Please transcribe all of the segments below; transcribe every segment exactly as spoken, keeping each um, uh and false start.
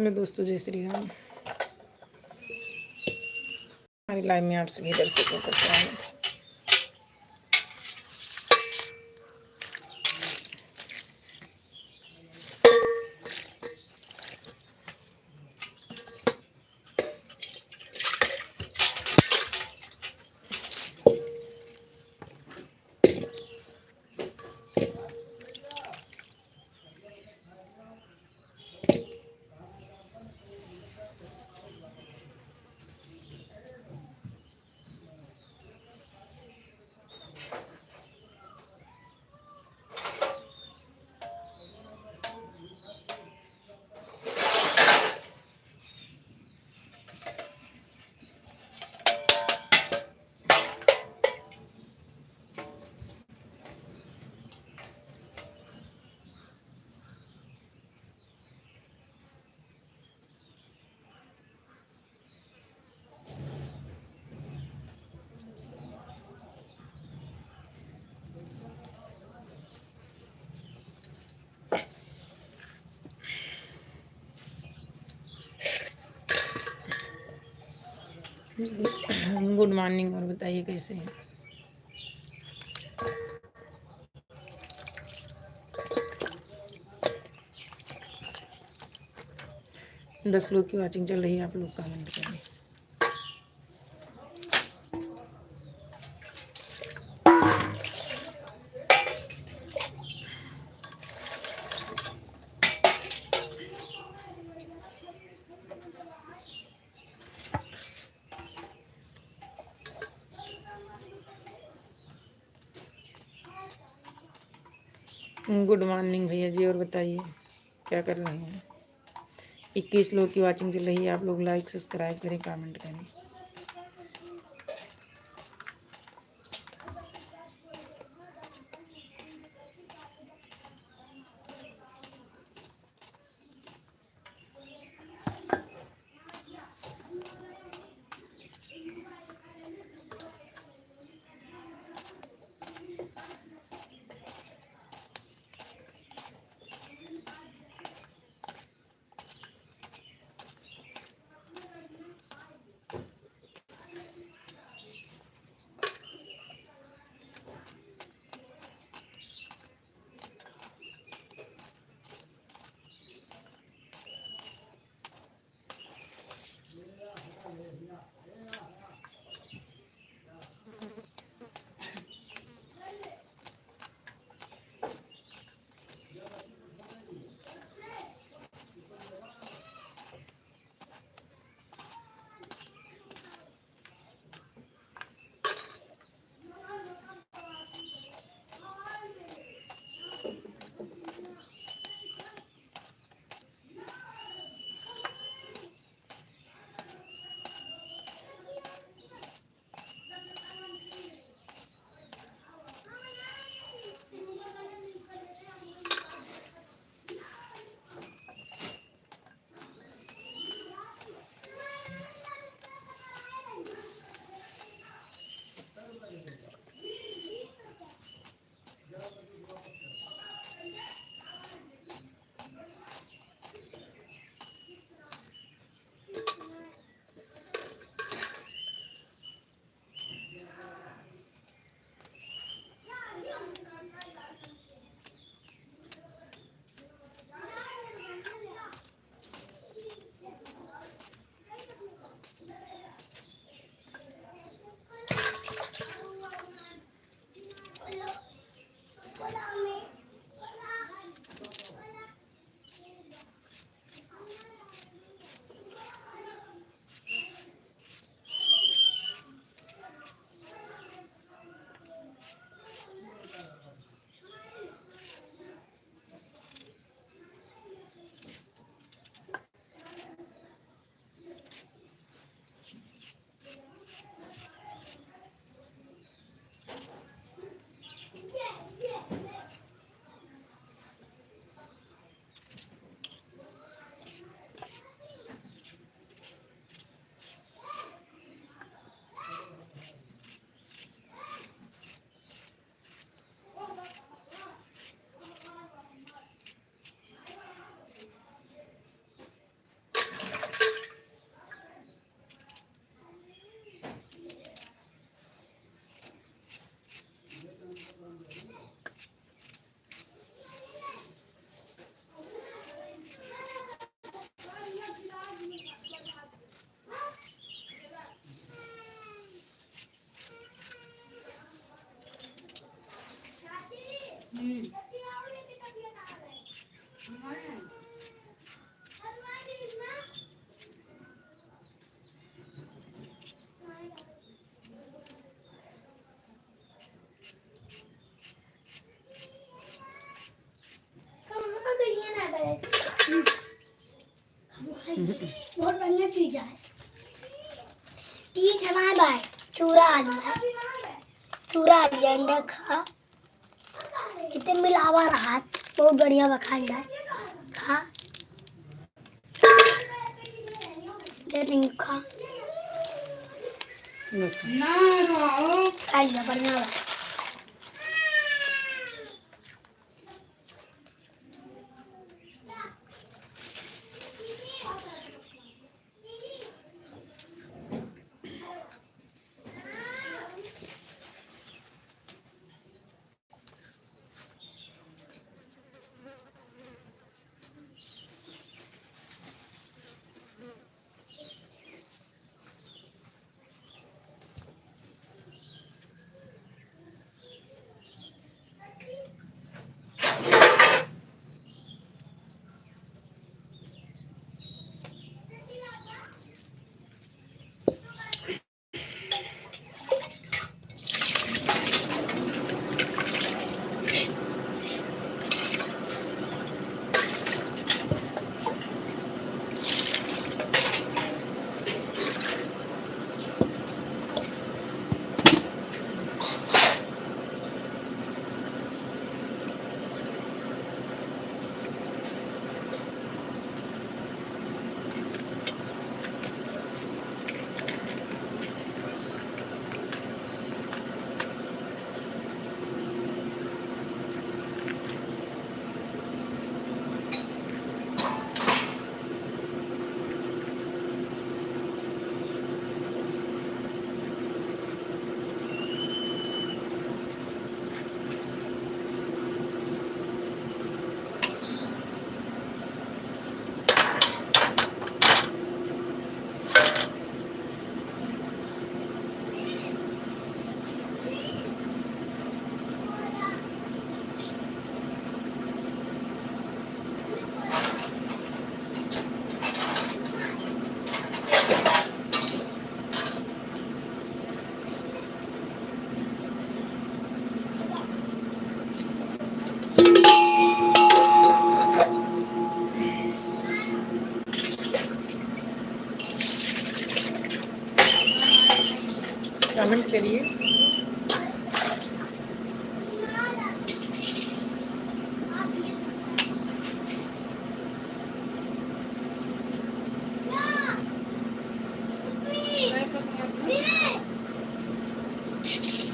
हेलो दोस्तों, जय श्री राम। हमारी लाइव में आप सभी दर्शकों का स्वागत है। गुड मॉर्निंग, और बताइए कैसे हैं? दस लोग की वॉचिंग चल रही है, आप लोग कमेंट करें। गुड मॉर्निंग भैया जी, और बताइए क्या कर रहे हैं? इक्कीस लोग की वॉचिंग चल रही है, आप लोग लाइक, सब्सक्राइब करें, कमेंट करें। बहुत बढ़िया चीज है। तीज हमारे भाई, चूरा आ गया है। चूरा आ गया, अंडा खा। कितने मिलावा रहा, बहुत बढ़िया बा, खा अंडा। खा। ये नहीं खा। ना रो। खा लिया, बढ़िया बा। कमेंट करिए।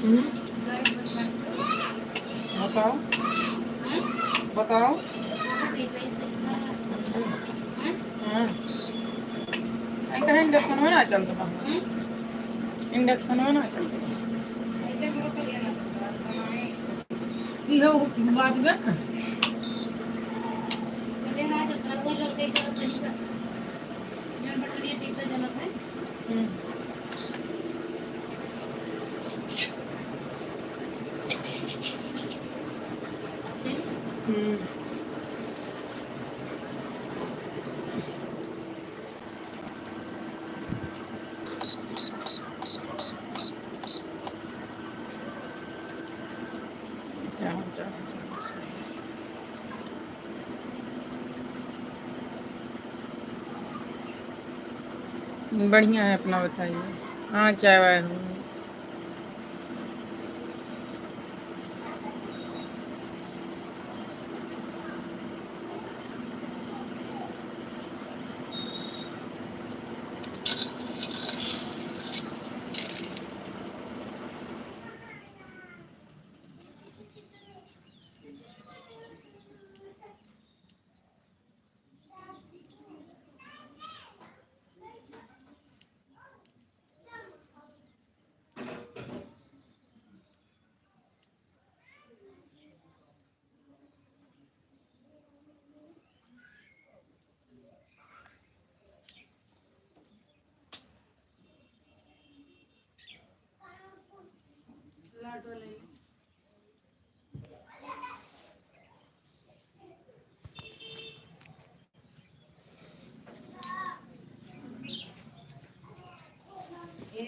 हम्म? बताओ, बताओ। हाँ। ऐसा है, इंडक्शन में ना चलता। इंडक्शन में ना चलता। इहो बात बा। हम्म। हम्म। बढ़िया है, अपना बताइए। हाँ, चाय वाय हो।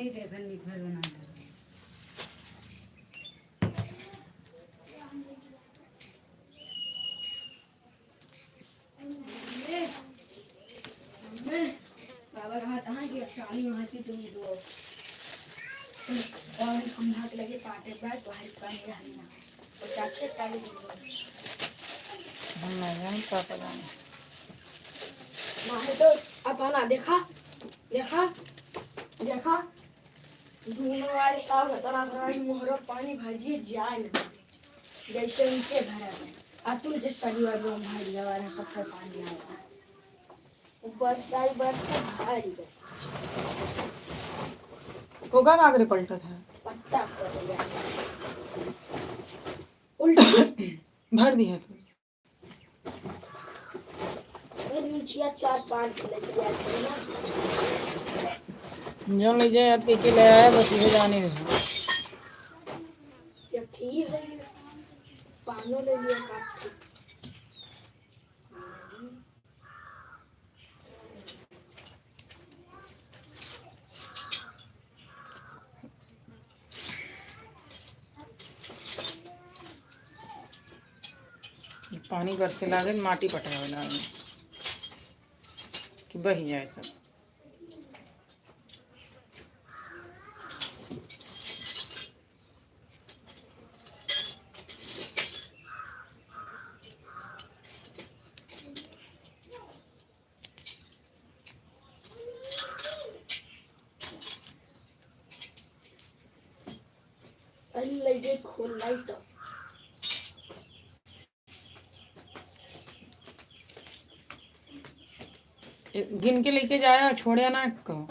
नहीं देखन, निक भर बना दे। बाबा कहा, कहाँ की अफसानी वहाँ की तुम दो। और हम भाग लगे पाटे पर, बाहर का है हन्ना। और चाचे काले दिन। हम नहीं जान, पापा जाने। ना है तो अपना देखा, देखा, देखा। दोनों वाले साहब इतना भराई मोहरा पानी भजिए जाए ना। जैसे उनके घर है। अतुल के शनिवार को हम भाई जवान सबसे पानी आया। बरसाई बरसा भारी बरसा। होगा ना अगरे पलटा था। पत्ता पड़ गया। उल्टी। भर दिया तू। अरे नीचिया चार पाँच लेके आते हैं ना। जौन ले जाए, याद के, के ले आए, बस ये जाने दे। ये ठीक है, पानो ले लिया काट के। पानी बरसे लागल, माटी पटावे लागल कि बहि जाए सब। अरे ले जे खोल लाइट। ए, गिन के लेके जाया, छोड़े ना कहो।